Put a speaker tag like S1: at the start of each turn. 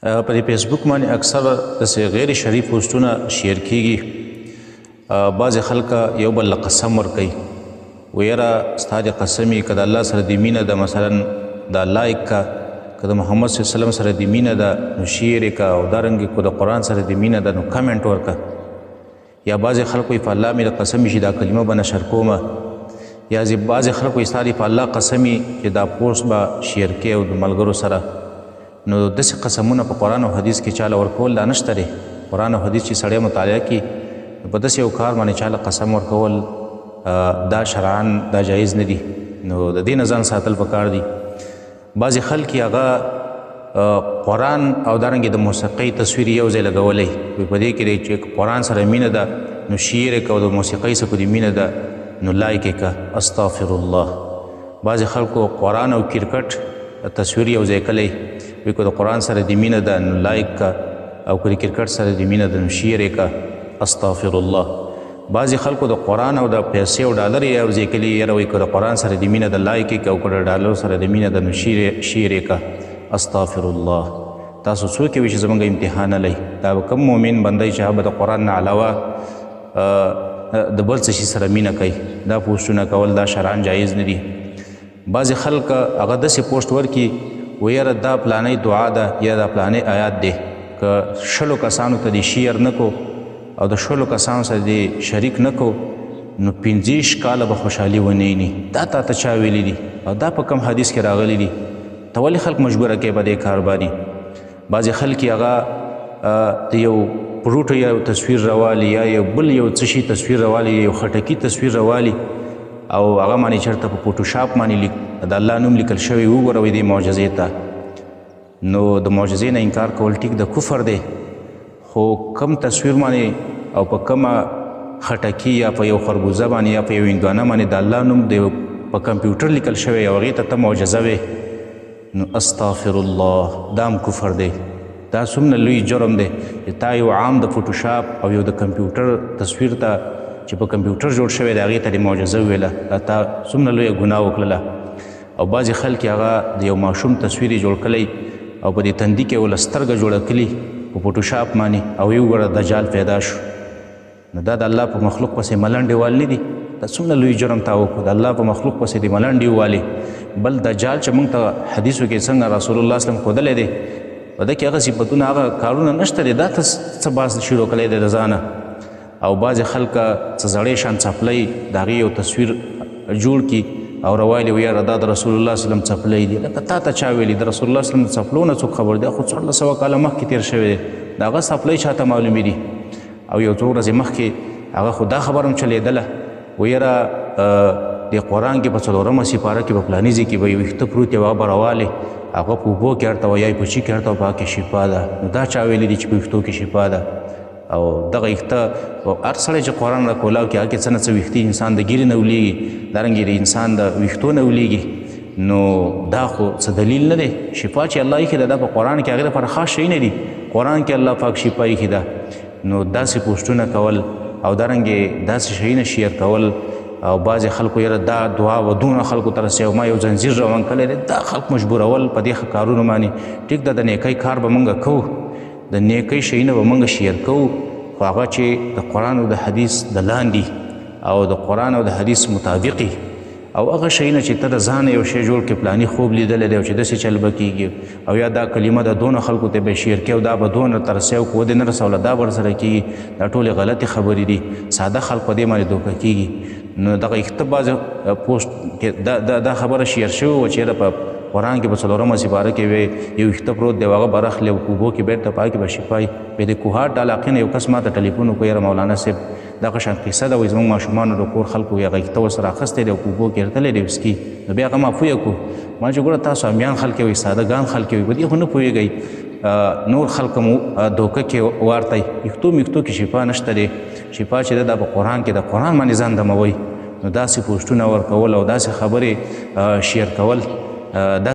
S1: په دې فیسبوک باندې اکثر داسې غیر شرعي پوسټونه شیر کیږي. بعضې خلک یو بل له قسم ورکوي، ویره ستا دې قسم یې که د الله سره دې مینه ده، مثلا دا لایک که، که د محمد صلی الله علیه وسلم سره دې مینه ده نو شیر یې که، او دارنګې که د قرآن سره دې مینه ده نو کمنټ ورکه. یا بعضې خلکو یې په الله مې د قسم شي دا کلمه به نشر کومه، یا بعضې خلکو یې ستا دې په الله قسم یې چې دا پوسټ به شیر کوې او د ملګرو سره. نو داسې قسمونه په قرآن او حدیث کې چاله ورکول دا نشته دی. قرآن او حدیث چې سړی مطالعه کړي په داسې یو کار باندې چاله قسم ورکول دا شرعاً دا جایز نه دي. نو د دې نه ځان ساتل پکار دي. بعضې خلک یې هغه قرآن او دارنګې د موسیقۍ تصویر یو ځای لګولی، وایي په دې کې دی چې قرآن سره مینه ده نو شعر یې که، او د موسیقۍ سره که دې مینه ده نو لایک یې که. استغفر الله. بعضې خلکو قرآن او کرکټ تصویر یو ځای کلی، وایي که د قرآن سره دې مینه ده نو لایک که، او که د کرکټ سره دې مینه ده نو شعر یې که. استغفر الله. بعضې خلکو د قرآن او د پیسې او ډالر یې یو ځای کلي، یاره وایي که د قرآن سره دې مینه ده لایک یې که، او که د ډالر سره دې مینه ده نو شعر یې که. استغفر الله. تاسو څوک یې چې زمونږ امتحان لئ؟ دا به کوم مؤمن بنده چې هغه به د قرآن نه علاوه د بل څه شي سره مینه کوي؟ دا پوسټونه کول دا شرعاً جایز نه دي. بعضې خلک هغه داسې پوسټ ورکړي، ویره دا پلانۍ دعا ده یا دا پلانۍ آیات دی، که شلو کسانو ته دې شیر نه کو او د شلو کسانو سره دې شریک نه کو نو 25 کاله به خوشحالي ونه ویني. دا تا ته چا ویلي دي او دا په کوم حدیث کې راغلي دي؟ ته ولې خلک مجبوره کوې په دې کار باندې؟ بعضې خلک یې هغه د یو پروټو یو تصویر راوالي یا یو بل یو څه شي تصویر راوالي، یو خټکي تصویر راوالي او هغه باندې چېرته په فوټوشاپ باندې د الله نوم لیکل شوی، وګوره وایي دې معجزې ته. نو د معجزې نه انکار کول ټیک د کفر دی، خو کم تصویر باندې او په کومه خټکي یا په یو خربوزه باندې یا په یو هندوانه باندې د الله نوم د په کمپیوټر لیکل شوی او هغې ته ته معجزه وې، نو استغفر الله، دا هم کفر دی. دا څومره لوی جرم دی چې تا یو عام د فوټوشاپ او یو د کمپیوټر تصویر ته چې په کمپیوټر جوړ شوی دی هغې ته دې معجزه وویله، دا تا څومره لویه ګناه وکړله. او بعضې خلک یې هغه د یو ماشوم تصویر یې جوړ کړی او په دې تندي کې یې ورله سترګه جوړه کړي په فوټوشاپ باندې او یې وګوره دجال پیدا شو. نو دا د الله په مخلوق پسې ملنډې وال نه دي. دا څومره لوی جرم تا وکړو، د الله په مخلوق پسې دې ملنډې ووالې. بل دجال چې موږ ته حدیثو کې څنګه رسول الله صلی الله علیه وسلم ښودلی دی، په ده کې هغه صفتونه هغه کارونه نشته دی، دا ته څه باس شروع کړی دی د ځانه. او بعضې خلک څه زړې شان څپلۍ د هغې یو تصویر جوړ کړي او روایلې وایي یاره دا د رسول الله صلی الله علیه وسلم څپلۍ دي. لکه تا ته چا ویلي د رسول الله صلی الله علیه وسلم د څپلو نه څوک خبر دی؟ خو 1400 کاله مخکې تېر شوی دی، د هغه څپلۍ چا ته معلومې دي؟ او یو څو ورځې مخکې هغه خو دا خبره هم چلېدله، ویره د قرآن کې په 4مه سپاره کې په فلاني ځای کې به یو ویښته پروت دی، هغه به راوالې، هغه په اوبو کې ورته وایي، یا یې په چي کې ورته وایي، په هغه کې شفا ده. نو دا چا ویلي دي چې په ویښتو کې شفا ده؟ او دغه ویښته هر سړی چې قرآن را کولاو کې هغه کې څه نه څه ویښتې انسان د ږیرې نه ولېږي، دارنګې د انسان د ویښتو نه ولېږي. نو دا خو څه دلیل نه دی. شفا چې الله ایښې ده دا په قرآن کې هغې لپاره خاص شی نه دي، قرآن کې الله پاک شفا ایښې ده. نو داسې پوسټونه کول او دارنګې داسې شیونه شیر کول، او بعضې خلکو یاره دا دعا به دونه خلکو ته رسوي او ما یو ځنځیر روان کړی دی، دا خلک مجبورول په دې کارونو باندې. ټیک ده، د نیکۍ کار به موږ کوو، د نیکۍ شیونه به موږ شیر کوو، خو هغه چې د قرآن او د حدیث د لاندې او د قرآن او د حدیث مطابقي، او هغه شیونه چې ته د ځانه یو شی جوړ کړې، پلاني خوب لیدلی دی او چې داسې چل به کېږي، او یا دا کلمه د دونه خلکو ته به شیر کړې او دا به دونه ته رسوي او که ودې نه رسوله دا به ورسره کېږي، دا ټولې غلطې خبرې دي. ساده خلک په دې باندې دوکه کېږي. نو دغه ویښته بعضې پوسټ کې دا خبره شیر شوې وه چې یاره په قرآن کې په 4مه سپاره کې وی یو ویښته پروت دی، هغه به راخلي او په اوبو کې بېرته په هغه کې به شفا وي. بیا د کوهاټ د علاقې نه یو کس ما ته ټلیفون وکړ، یاره مولانا صاحب دغه شان قصه ده، وایي زموږ ماشومانو د کور خلکو یې هغه ویښته ورسره اخیستی دی او په اوبو کې ورتلی دی وسکي. نو بیا هغه ما پوه کړو، ما چې ګوره تاسو امیان خلک وئ، ساده ګان خلک وئ، په دې خو نه پوهېږئ، نور خلک مو دوکه کې ورتی. ویښتو میښتو کې شفا نشته دی، شفا چې ده دا په قرآن کې ده، قرآن باندې ځان دموئ. نو داسې پوسټونه ورکول او داسې خبرې شیر کول دا